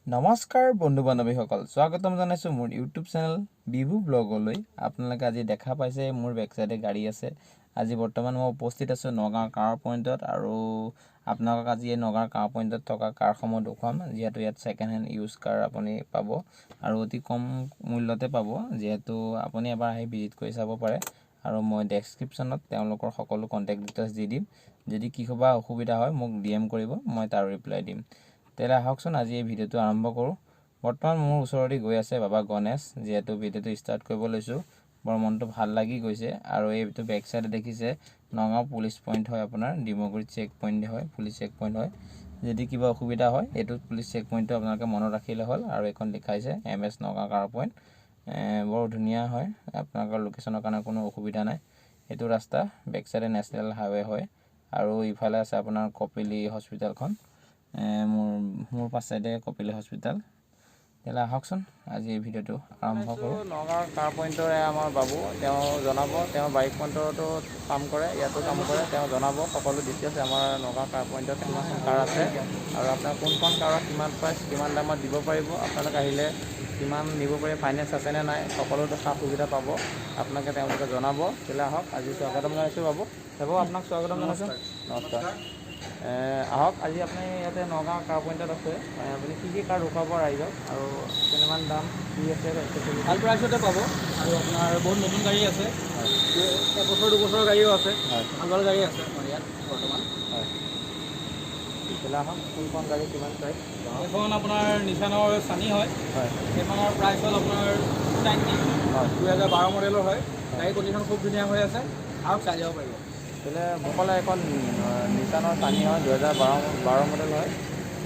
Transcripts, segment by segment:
নমস্কাৰ বন্ধু বান্ধৱীসকল, স্বাগতম জনাইছোঁ মোৰ ইউটিউব চেনেল বিভু ব্লগলৈ। আপোনালোকে আজি দেখা পাইছে, মোৰ বেক চাইডে গাড়ী আছে। আজি বৰ্তমান মই উপস্থিত আছোঁ নগাঁও কাৰ পইণ্টত আৰু আপোনালোকক আজি এই নগাঁও কাৰ পইণ্টত থকা কাৰসমূহ দেখুৱাম, যিহেতু ইয়াত ছেকেণ্ড হেণ্ড ইউজ কাৰ আপুনি পাব আৰু অতি কম মূল্যতে পাব। যিহেতু আপুনি এবাৰ আহি ভিজিট কৰি চাব পাৰে আৰু মই ডেছক্ৰিপশ্যনত তেওঁলোকৰ সকলো কণ্টেক্ট ডিটেইলছ দি দিম। যদি কিবা অসুবিধা হয়, মোক ডিএম কৰিব, মই তাৰ ৰিপ্লাই দিম। তেতিয়াহ'লে আহকচোন, আজি এই ভিডিঅ'টো আৰম্ভ কৰোঁ। বৰ্তমান মোৰ ওচৰতে গৈ আছে বাবা গণেশ। যিহেতু ভিডিঅ'টো ষ্টাৰ্ট কৰিব লৈছোঁ, বৰ মনটো ভাল লাগি গৈছে। আৰু এইটো বেক চাইডে দেখিছে, নগাঁও পুলিচ পইণ্ট হয়, আপোনাৰ ডিমগুৰি চেক পইণ্ট হয়, পুলিচ চেক পইণ্ট হয়। যদি কিবা অসুবিধা হয়, এইটো পুলিচ চেক পইণ্টটো আপোনালোকে মনত ৰাখিলে হ'ল। আৰু এইখন লিখাইছে এম এছ নগাঁও কাৰ পইণ্ট। বৰ ধুনীয়া হয়, আপোনালোকৰ লোকেশ্যনৰ কাৰণে কোনো অসুবিধা নাই। এইটো ৰাস্তা বেক চাইডে নেশ্যনেল হাইৱে হয় আৰু ইফালে আছে আপোনাৰ কপিলি হস্পিটেলখন। মোৰ মোৰ পাছ চাইডে কপিলি হস্পিটেল। তেতিয়াহ'লে আহকচোন, আজি এই ভিডিঅ'টো আৰম্ভ কৰোঁ। নগাঁৱৰ কাৰ পইণ্টৰে আমাৰ বাবু, তেওঁ জনাব। তেওঁ বাইক পইণ্টতো কাম কৰে, ইয়াতো কাম কৰে। তেওঁ জনাব সকলো ডিটেইলছ, আমাৰ নগাঁও কাৰ পইণ্টত কিমানখন কাৰ আছে আৰু আপোনাৰ কোনখন কাৰৰ কিমান প্ৰাইচ, কিমান দামত দিব পাৰিব, আপোনালোক আহিলে কিমান নিব পাৰিব, ফাইনেন্স আছেনে নাই, সকলো সা সুবিধা পাব আপোনালোকে, তেওঁলোকে জনাব। তেতিয়াহ'লে আহক, আজি স্বাগতম জনাইছোঁ। বাবু, বাবু, আপোনাক স্বাগতম জনাইছোঁ। নমস্কাৰ। আহক, আজি আপুনি ইয়াতে নগাঁও কাৰ পইণ্টত আছে। আপুনি কি কি কাৰ দেখুৱাব ৰাইজক আৰু কিমান দাম কি আছে? ভাল প্ৰাইচতে পাব আৰু আপোনাৰ বহুত নতুন গাড়ী আছে, এবছৰ 2 বছৰৰ গাড়ীও আছে। ভাল ভাল গাড়ী আছে আমাৰ ইয়াত বৰ্তমান। হয়, তেতিয়াহ'লে আহক, কোনখন গাড়ী কিমান প্ৰাইচ? এইখন আপোনাৰ নিচানৰ চানি হয়। এইখনৰ প্ৰাইচ হ'ল আপোনাৰ 290। 2012 মডেলৰ হয়। গাড়ী কণ্ডিশ্যন খুব ধুনীয়া হৈ আছে আৰু চাই যাব পাৰিব। তেতিয়াহ'লে মোক ক'লে, এখন নিচানৰ চানি হয়, 2012 মডেল হয়।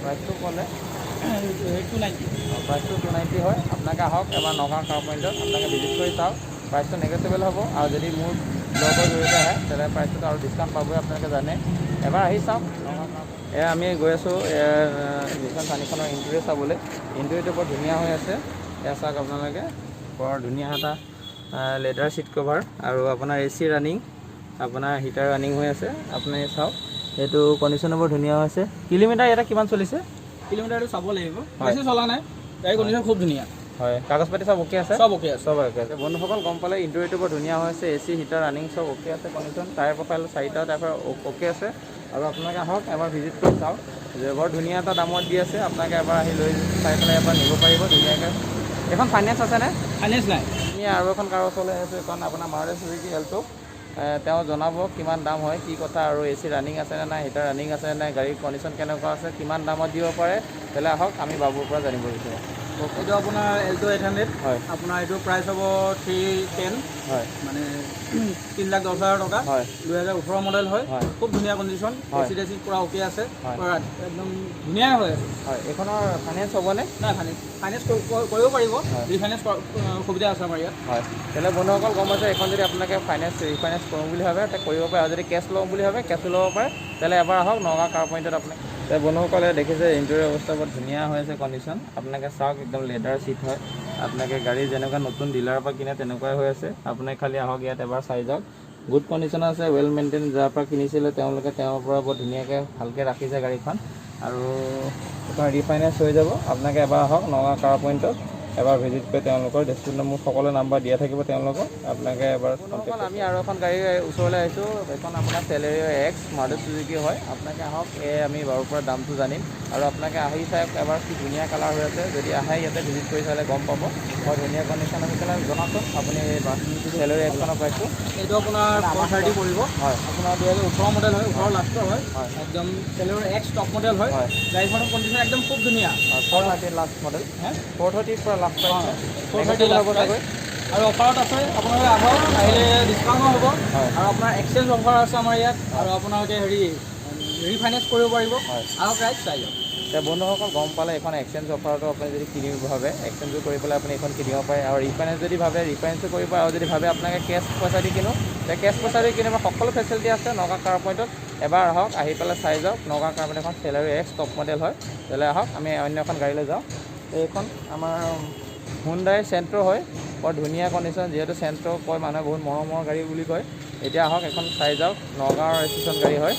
প্ৰাইচটো ক'লে? 290। প্ৰাইচটো 290 হয়। আপোনালোকে আহক এবাৰ নগাঁও কাৰ পইণ্টত, আপোনালোকে ভিজিট কৰি চাওক। প্ৰাইচটো নেগচিয়েবল হ'ব আৰু যদি মোৰ ব্লগৰ জৰিয়তে আহে, তেতিয়াহ'লে প্ৰাইচটোত আৰু ডিছকাউণ্ট পাবই, আপোনালোকে জানে। এবাৰ আহি চাওক নগাঁও কাৰ। এয়া আমি গৈ আছোঁ নিচান চানিখনৰ ইণ্টেৰিয়ৰ চাবলৈ। ইণ্টেৰিয়ৰটো বৰ ধুনীয়া হৈ আছে। এয়া চাওক আপোনালোকে, বৰ ধুনীয়া এটা লেডাৰ চিট কভাৰ আৰু আপোনাৰ এ চি ৰানিং, আপোনাৰ হিটাৰ ৰানিং হৈ আছে। আপুনি চাওক, এইটো কণ্ডিশ্যনো বৰ ধুনীয়া হৈছে। কিলোমিটাৰ ইয়াতে কিমান চলিছে? কিলোমিটাৰটো চাব লাগিব, বেছি চলা নাই। গাড়ী কণ্ডিশ্যন খুব ধুনীয়া। হয়, কাগজ পাতি চব অ'কে আছে? চব অ'কে আছে। চব অ'কে আছে। বন্ধুসকল, গম পালে, ইণ্টেৰিয়ৰটো বৰ ধুনীয়া হৈছে। এ চি, হিটাৰ ৰানিং, চব অ'কে আছে কণ্ডিশ্যন। টায়াৰ প্ৰফাইল চাৰিটা টায়াৰ অ'কে আছে। আৰু আপোনালোকে আহক, এবাৰ ভিজিট কৰি চাওক যে বৰ ধুনীয়া এটা দামত দি আছে। আপোনালোকে এবাৰ আহি লৈ চাই পেলাই এবাৰ নিব পাৰিব ধুনীয়াকৈ। এইখন ফাইনেন্স আছেনে? ফাইনেন্স নাই। আমি আৰু এখন কাৰৰ ওচৰলৈ আহিছোঁ। এইখন আপোনাৰ মাৰুতি চুজুকি এল্টো। তেওঁ জনাব কিমান দাম হয়, কি কথা, আৰু এ চি ৰানিং আছেনে নাই, হিটাৰ ৰানিং আছেনে নাই, গাড়ীৰ কণ্ডিশ্যন কেনেকুৱা আছে, কিমান দামত দিব পাৰে। তেতিয়াহ'লে আহক, আমি বাবুৰ পৰা জানিব বিচাৰোঁ। এইটো আপোনাৰ এল্টো 800। আপোনাৰ এইটো প্ৰাইচ হ'ব 310। মানে 3,10,000 টকা। 2018 মডেল হয়। খুব ধুনীয়া কণ্ডিশ্যন। এ চি টেচি পূৰা অ'কে আছে। পূৰা একদম ধুনীয়া হৈ আছে। হয়, এইখনৰ ফাইনেন্স হ'বনে? নাই, ফাইনেন্স ফাইনেন্স কৰিব পাৰিব। ৰিফাইনেন্স সুবিধা আছে আমাৰ ইয়াত। হয়, তেতিয়াহ'লে বন্ধুসকল, গম পাইছে, এইখন যদি আপোনালোকে ফাইনেন্স ৰিফাইনেন্স কৰোঁ বুলি ভাবে, তে কৰিব পাৰে আৰু যদি কেছ লওঁ বুলি ভাবে, কেছো ল'ব পাৰে। তেতিয়াহ'লে এবাৰ আহক নগাঁও কাৰ পইণ্টত আপোনাক। এতিয়া বন্ধুসকলে দেখিছে, ইণ্টেৰিয়ৰ অৱস্থা বৰ ধুনীয়া হৈ আছে কণ্ডিশ্যন। আপোনালোকে চাওক, একদম লেডাৰ চিট হয়। আপোনালোকে গাড়ী যেনেকুৱা নতুন ডিলাৰৰ পৰা কিনে, তেনেকুৱাই হৈ আছে। আপুনি খালি আহক, ইয়াত এবাৰ চাই যাওক। গুড কণ্ডিশ্যন আছে, ৱেল মেইনটেইন। যাৰ পৰা কিনিছিলে, তেওঁলোকে তেওঁৰ পৰা বৰ ধুনীয়াকৈ ভালকৈ ৰাখিছে গাড়ীখন আৰু এইখন ৰিফাইনেন্স হৈ যাব। আপোনালোকে এবাৰ আহক নগাঁও কাৰ পইণ্টত, এবাৰ ভিজিট কৰি তেওঁলোকৰ ডেছক্ৰিপশ্যনত মোৰ সকলো নাম্বাৰ দিয়া থাকিব তেওঁলোকৰ, আপোনালোকে এবাৰ কণ্টেক্ট। আমি আৰু এখন গাড়ীৰ ওচৰলৈ আহিছোঁ। এইখন আপোনাৰ চেলেৰিঅ' এক্স মাৰুতি চুজুকি হয়। আপোনালোকে আহক, এই আমি বাৰুৰ পৰা দামটো জানিম আৰু আপোনালোকে আহি চাওক এবাৰ, কি ধুনীয়া কালাৰ হৈ আছে। যদি আহে, ইয়াতে ভিজিট কৰি চালে গম পাব, বৰ ধুনীয়া কণ্ডিশ্যন আছে। তেতিয়াহ'লে জনাওকচোন আপুনি, চেলেৰিঅ' এক্সখনৰ প্ৰাইচটো। এইটো আপোনাৰ 430 পৰিব। আপোনাৰ 2018 মডেল হয়, 18 লাষ্টৰ হয়। একদম চেলেৰিঅ' এক্স টপ মডেল হয়। গাড়ীখনৰ কণ্ডিশ্যন একদম খুব ধুনীয়া। 430 লাষ্ট মডেল। হে? 430ৰ পৰা লাষ্ট প্ৰাইচ। 430 লাষ্ট প্ৰাইচ আৰু অফাৰত আছে। আপোনালোকে আহক, আহিলে ডিছকাউণ্টো হ'ব। আৰু আপোনাৰ এক্সচেঞ্জ অফাৰ আছে আমাৰ ইয়াত আৰু আপোনালোকে হেৰি ৰিফাইনেন্স কৰিব পাৰিব। আহক ৰাইজ, চাই যাওক। এতিয়া বন্ধুসকল, গম পালে, এইখন এক্সচেঞ্জ অফাৰতো আপুনি যদি কিনিব ভাবে, এক্সচেঞ্জো কৰি পেলাই আপুনি এইখন কিনিব পাৰে আৰু ৰিফাইনেন্স যদি ভাবে, ৰিফাইনেন্সো কৰিব পাৰে আৰু যদি ভাবে আপোনালোকে কেছ পইচা দি কিনো, তেতিয়া কেছ পইচা দি কিনিব, সকলো ফেচিলিটি আছে নগাঁও কাৰ পইণ্টত। এবাৰ আহক, আহি পেলাই চাই যাওক। নগাঁও কাৰ পইণ্ট, এখন চেলেৰিঅ' এক্স টপ মডেল হয়। তেতিয়াহ'লে আহক, আমি অন্য এখন গাড়ীলৈ যাওঁ। এইখন আমাৰ হুণ্ডাই চেণ্ট্ৰ' হয়। বৰ ধুনীয়া কণ্ডিশ্যন। যিহেতু চেণ্ট্ৰ' কয় মানুহে, বহুত মৰমৰ গাড়ী বুলি কয়। এতিয়া আহক, এখন চাই যাওক। নগাঁৱৰ ৰেজিষ্ট্ৰেশ্যন গাড়ী হয়।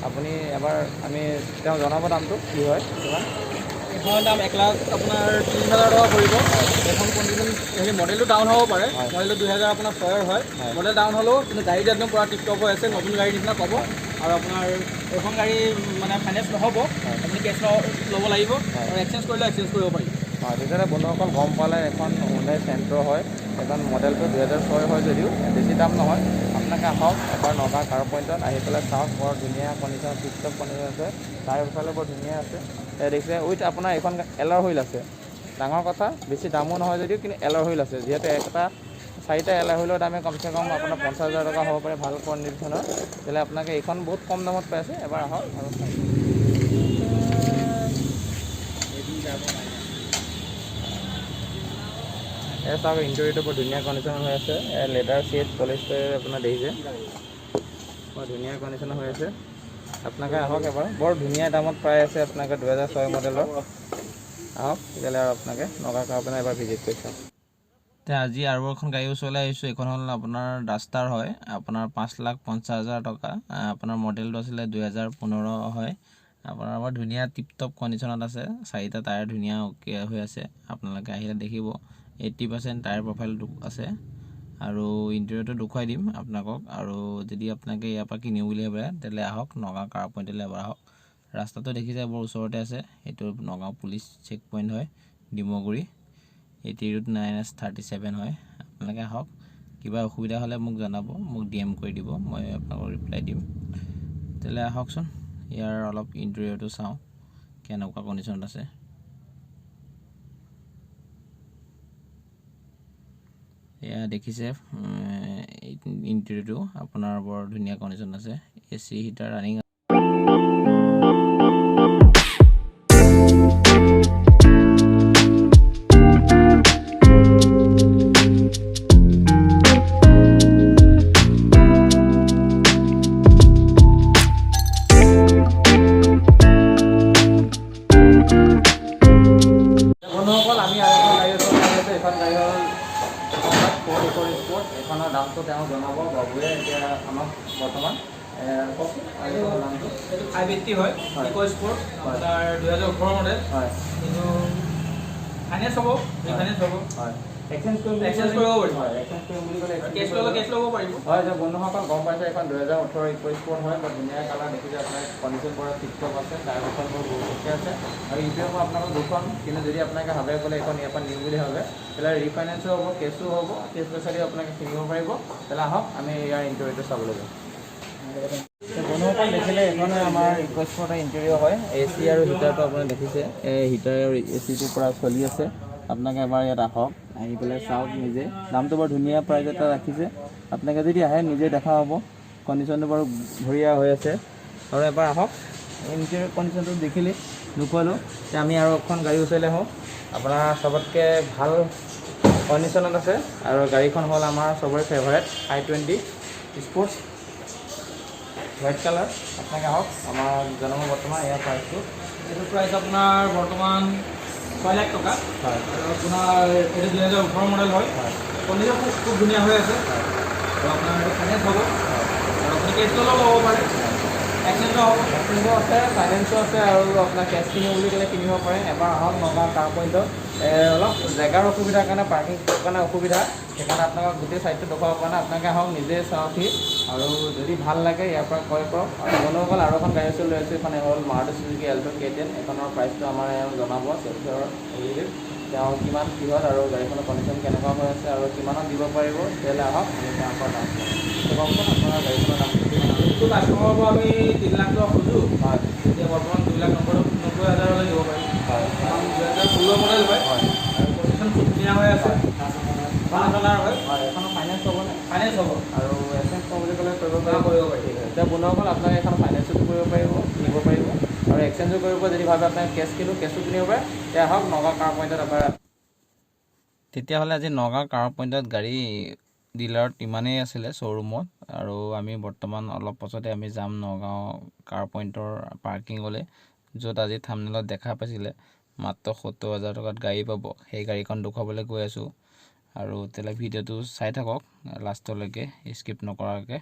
আপুনি এবাৰ আমি তেওঁ জনাব দামটো কি হয় কিমান। এইখনৰ দাম 1 লাখ আপোনাৰ 30 হাজাৰ টকা পৰিব। এইখন কণ্ডিশ্যন হেৰি মডেলটো ডাউন হ'ব পাৰে। মডেলটো 2000 আপোনাৰ 6ৰ হয়। মডেল ডাউন হ'লেও কিন্তু গাড়ীটো একদম পূৰা টিপ টপ হৈ আছে, নতুন গাড়ীৰ নিচিনা পাব। আৰু আপোনাৰ এইখন গাড়ী মানে ফাইনেন্স নহ'ব, আপুনি কেছ ল'ব লাগিব আৰু এক্সচেঞ্জ কৰিলে এক্সচেঞ্জ কৰিব পাৰিব। হয়, তেতিয়াহ'লে বন্ধুসকল গম পালে, এখন হুণ্ডাই চেণ্ট্ৰ হয়। এখন মডেলটো 2006 হয় যদিও বেছি দাম নহয়। আপোনালোকে আহক এবাৰ নগাঁও কাৰ পইণ্টত আহি পেলাই চাওক। বৰ ধুনীয়া কণ্ডিশ্যন, টিপ টপ কণ্ডিশ্যন আছে। চাৰিওফালে বৰ ধুনীয়া আছে। এয়া দেখিছে, উইথ আপোনাৰ এইখন এলয় হুইল আছে। ডাঙৰ কথা, বেছি দামো নহয় যদিও কিন্তু এলয় হুইল আছে। যিহেতু এটা চাৰিটা এলয় হুইলৰ দামে কমচে কম আপোনাৰ 50 হাজাৰ টকা হ'ব পাৰে ভাল কণ্ডিশ্যনৰ। তেতিয়াহ'লে আপোনালোকে এইখন বহুত কম দামত পাই আছে। এবাৰ আহক আৰু চাওক। এয়া চাওক, ইণ্টেৰিয়ৰটো বৰ ধুনীয়া কণ্ডিশ্যন হৈ আছে। লেডাৰ চিট পলিচ কৰি আপোনাৰ দেখিছে, বৰ ধুনীয়া কণ্ডিশ্যন হৈ আছে। আপোনালোকে আহক এবাৰ, বৰ ধুনীয়া দামত পাই আছে আপোনালোকে 2006 মডেলৰ। আহক তেতিয়াহ'লে আৰু আপোনালোকে নগাঁও কাৰ পইণ্ট এবাৰ ভিজিট কৰি চাওক। এতিয়া আজি আৰু এখন গাড়ী ওচৰলৈ আহিছোঁ। এইখন হ'ল আপোনাৰ ডাষ্টাৰ হয়। আপোনাৰ 5,50,000 টকা। আপোনাৰ মডেলটো আছিলে 2015 হয়। আপোনাৰ বৰ ধুনীয়া টিপ টপ কণ্ডিশ্যনত আছে। চাৰিটা টায়াৰ ধুনীয়া অ'কে হৈ আছে। আপোনালোকে আহিলে দেখিব 80% টায়াৰ প্ৰফাইলটো আছে আৰু ইণ্টেৰিয়ৰটো দেখুৱাই দিম আপোনালোকক। আৰু যদি আপোনালোকে ইয়াৰ পৰা কিনিম বুলি ভাবে, তেতিয়াহ'লে আহক নগাঁও কাৰ পইণ্টলৈ এবাৰ আহক। ৰাস্তাটো দেখিছে, বৰ ওচৰতে আছে। এইটো নগাঁও পুলিচ চেক পইণ্ট হয়, ডিমগুৰি 80 ৰোড 9S 37 হয়। আপোনালোকে আহক। কিবা অসুবিধা হ'লে মোক জনাব, মোক ডিএম কৰি দিব, মই আপোনালোকক ৰিপ্লাই দিম। তেতিয়াহ'লে আহকচোন, ইয়াৰ অলপ ইণ্টেৰিয়ৰটো চাওঁ কেনেকুৱা কণ্ডিশ্যনত আছে। এয়া দেখিছে, ইণ্টেৰিয়ৰটো আপোনাৰ বৰ ধুনীয়া কণ্ডিশ্যন আছে। এ চি, হিটাৰ ৰানিং। বন্ধুসকল, আমি আৰু এখন গাড়ী ওচৰত আহি আছোঁ। এইখন গাড়ী হ'ল ফ'ৰ্ড ইক' স্পৰ্ট। এইখনৰ দামটো তেওঁ জনাব বাবুৱে এতিয়া আমাক বৰ্তমান। কওকচোন এইখনৰ দামটো। এইটো 580 হয়। ইক' স্পৰ্ট, আপোনাৰ 2018 মডেল। এইটো ফাইনেন্স হ'ব, ৰিফাইনেন্স হ'ব। হয়, এক্সচেঞ্জ কৰিম বুলি এক্সচেঞ্জ ক'লে- কৰিব পাৰিব। হয়, এক্সচেঞ্জ কৰিম বুলি ক'লে exchange case কৰিব। ল'লে কেছ ল'ব পাৰিব। হয়, যে বন্ধুসকল গম পাইছে, এখন 2018 ইক' স্পৰ্ট হয়। বৰ ধুনীয়া কালাৰ দেখিছে আপোনাৰ, কণ্ডিশ্যন পুৰা টিপ টপ আছে। টায়াৰ দুখন বৰ বহুত ঠিকে আছে আৰু ইণ্টেৰিয়ৰ মই আপোনালোকক দুখন। কিন্তু যদি আপোনালোকে ভাবে বোলে এইখন ইয়াৰ পৰা নিওঁ বুলি ভাবে, তেতিয়াহ'লে ৰিফাইনেন্সো হ'ব, কেছো হ'ব, কেছ পইচা দি আপোনালোকে কিনিব পাৰিব। তেতিয়াহ'লে আহক, আমি ইয়াৰ ইণ্টেৰিয়ৰটো চাবলৈ যাওঁ। বন্ধুসকল দেখিলে, এইখনে আমাৰ ইক' স্পৰ্টৰ ইণ্টেৰিয়ৰ হয়। এ চি আৰু হিটাৰটো আপুনি দেখিছে, এই হিটাৰ আৰু এ চিটো পূৰা চলি আছে। আপোনালোকে এবাৰ ইয়াত আহক, আহি পেলাই চাওক নিজে। দামটো বৰ ধুনীয়া প্ৰাইজ এটা ৰাখিছে। আপোনালোকে যদি আহে নিজে দেখা হ'ব। কণ্ডিশ্যনটো বাৰু বঢ়িয়া হৈ আছে আৰু এবাৰ আহক। ইণ্টেৰিয়ৰ কণ্ডিশ্যনটো দেখিলে দেখুৱালোঁ। এতিয়া আমি আৰু এখন গাড়ী ওচৰলৈ আহোঁ। আপোনাৰ চবতকৈ ভাল কণ্ডিশ্যনত আছে আৰু গাড়ীখন হ'ল আমাৰ চবৰে ফেভাৰেট আই 20 স্পৰ্টছ, হোৱাইট কালাৰ। আপোনালোকে আহক, আমাৰ জনাব বৰ্তমান ইয়াৰ প্ৰাইচটো। এইটো প্ৰাইচ আপোনাৰ বৰ্তমান 6 লাখ টকা। আৰু আপোনাৰ এইটো 2018 মডেল হয়। কণ্ডিশ্যন খুব খুব ধুনীয়া হৈ আছে আৰু আপোনাৰ এইটো ফাইনেন্স হ'ব আৰু আপুনি কেছ ল'লেও ল'ব পাৰে, এক্সচেঞ্জো হ'ব। এক্সচেঞ্জো আছে, ফাইনেন্সো আছে আৰু আপোনাৰ কেছ কিনিব বুলি ক'লে কিনিব পাৰে। এবাৰ আহক নগাঁও কাৰ পইণ্টত। অলপ জেগাৰ অসুবিধাৰ কাৰণে, পাৰ্কিং কাৰণে অসুবিধা, সেইকাৰণে আপোনালোকক গোটেই চাইডটো দেখুৱাব পৰা নাই। আপোনালোকে আহক, নিজে চাওকহি আৰু যদি ভাল লাগে ইয়াৰ পৰা ক্ৰয় কৰক। আৰু বন্ধুসকল, আৰু এখন গাড়ী ওচৰত লৈ আছোঁ। এইখন হ'ল মাৰুতি চুজুকি এল্ট' কে 10। এইখনৰ প্ৰাইচটো আমাৰ এওঁ জনাব, চেলছৰ এক্সিকিউটিভ। তেওঁ কিমান কিহত আৰু গাড়ীখনৰ কণ্ডিশ্যন কেনেকুৱা হৈ আছে আৰু কিমানত দিব পাৰিব। তেতিয়াহ'লে আহক, আমি তেওঁৰ পৰা দাম ল'ম। কওকচোন, আপোনাৰ গাড়ীখনৰ দামটো কিমান? আৰু এইটো কাষ্টমাৰৰ পৰা আমি 3 লাখ টকা খোজোঁ। এতিয়া বৰ্তমান 2,90,90 হাজাৰলৈ দিব পাৰিম। কাৰণ 2016 মডেল হয় আৰু কণ্ডিশ্যন খুব ধুনীয়া হৈ আছে, ভাল কালাৰ হয়। হয়, এইখনৰ ফাইনেন্স হ'বনে? ফাইনেন্স হ'ব। আৰু এক্সচেঞ্জ কৰোঁ বুলি ক'লে কৰিব পাৰিব? কৰিব পাৰিব। ঠিক আছে। এতিয়া বন্ধুসকল, আপোনালোকে এখন ফাইনেন্সতো কৰিব পাৰিব, কিনিব পাৰিব আৰু এক্সচেঞ্জো কৰিব। যদি ভাবে আপোনাক কেছ কিনো, কেছো কিনিব পাৰে। তেতিয়া আহক নগাঁও কাৰ পইণ্টত এবাৰ। তেতিয়াহ'লে আজি নগাঁও কাৰ পইণ্টত গাড়ী ডিলাৰত ইমানেই আছিলে শ্ব'ৰুমত। আৰু আমি বৰ্তমান অলপ পাছতে আমি যাম নগাঁও কাৰ পইণ্টৰ পাৰ্কিঙলৈ, য'ত আজি থামনেলত দেখা পাইছিলে মাত্ৰ 70 হাজাৰ টকাত গাড়ী পাব। সেই গাড়ীখন দেখুৱাবলৈ গৈ আছোঁ আৰু তেতিয়াহ'লে ভিডিঅ'টো চাই থাকক লাষ্টলৈকে স্কিপ নকৰাকৈ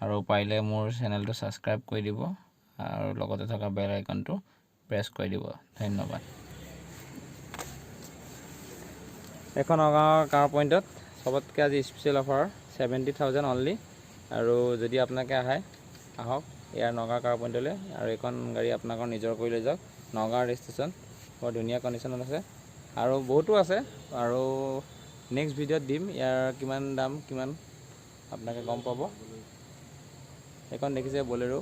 আৰু পাৰিলে মোৰ চেনেলটো ছাবস্ক্ৰাইব কৰি দিব। আৰু লগতে থকা বেল আইকনটো প্ৰেছ কৰি দিব। ধন্যবাদ। এখন নগাঁৱৰ কাৰ পইণ্টত চবতকৈ আজি স্পেচিয়েল অফাৰ 70,000 অনলি। আৰু যদি আপোনালোকে আহে, আহক ইয়াৰ নগাঁও কাৰ পইণ্টলৈ আৰু এইখন গাড়ী আপোনালোকৰ নিজৰ কৰি লৈ যাওক। নগাঁও ৰেজিষ্ট্ৰেশ্যন, বৰ ধুনীয়া কণ্ডিশ্যনত আছে আৰু বহুতো আছে। আৰু নেক্সট ভিডিঅ'ত দিম ইয়াৰ কিমান দাম কিমান, আপোনালোকে গম পাব। এইখন দেখিছে বলেৰো।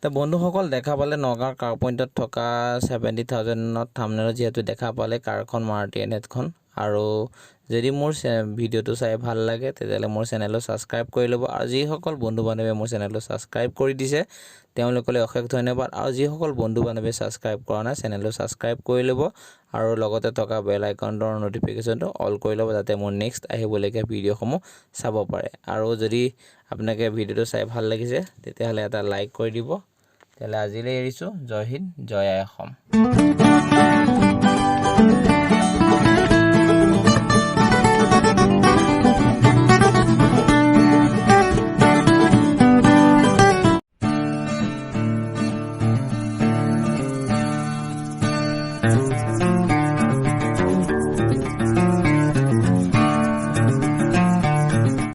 তো বন্ধুসকল, দেখা পালে নগাঁৱৰ কাৰ পইণ্টত থকা 70,000ত থাম্বনেইলত যিহেতু দেখা পালে কাৰখন মাৰুতি 800খন। আৰু যদি মোৰ ভিডিঅ'টো চাই ভাল লাগে, তেতিয়াহ'লে মোৰ চেনেলটো ছাবস্ক্ৰাইব কৰি ল'ব। আৰু যিসকল বন্ধু বান্ধৱীয়ে মোৰ চেনেলটো ছাবস্ক্ৰাইব কৰি দিছে, তেওঁলোকলৈ অশেষ ধন্যবাদ। আৰু যিসকল বন্ধু বান্ধৱীয়ে ছাবস্ক্ৰাইব কৰা নাই, চেনেলটো ছাবস্ক্ৰাইব কৰি ল'ব আৰু লগতে থকা বেল আইকনটোৰ ন'টিফিকেশ্যনটো অল কৰি ল'ব, যাতে মোৰ নেক্সট আহিবলগীয়া ভিডিঅ'সমূহ চাব পাৰে। আৰু যদি আপোনালোকে ভিডিঅ'টো চাই ভাল লাগিছে, তেতিয়াহ'লে এটা লাইক কৰি দিব। তেতিয়াহ'লে আজিলৈ এৰিছোঁ। জয় হিন্দ, জয় আই অসম।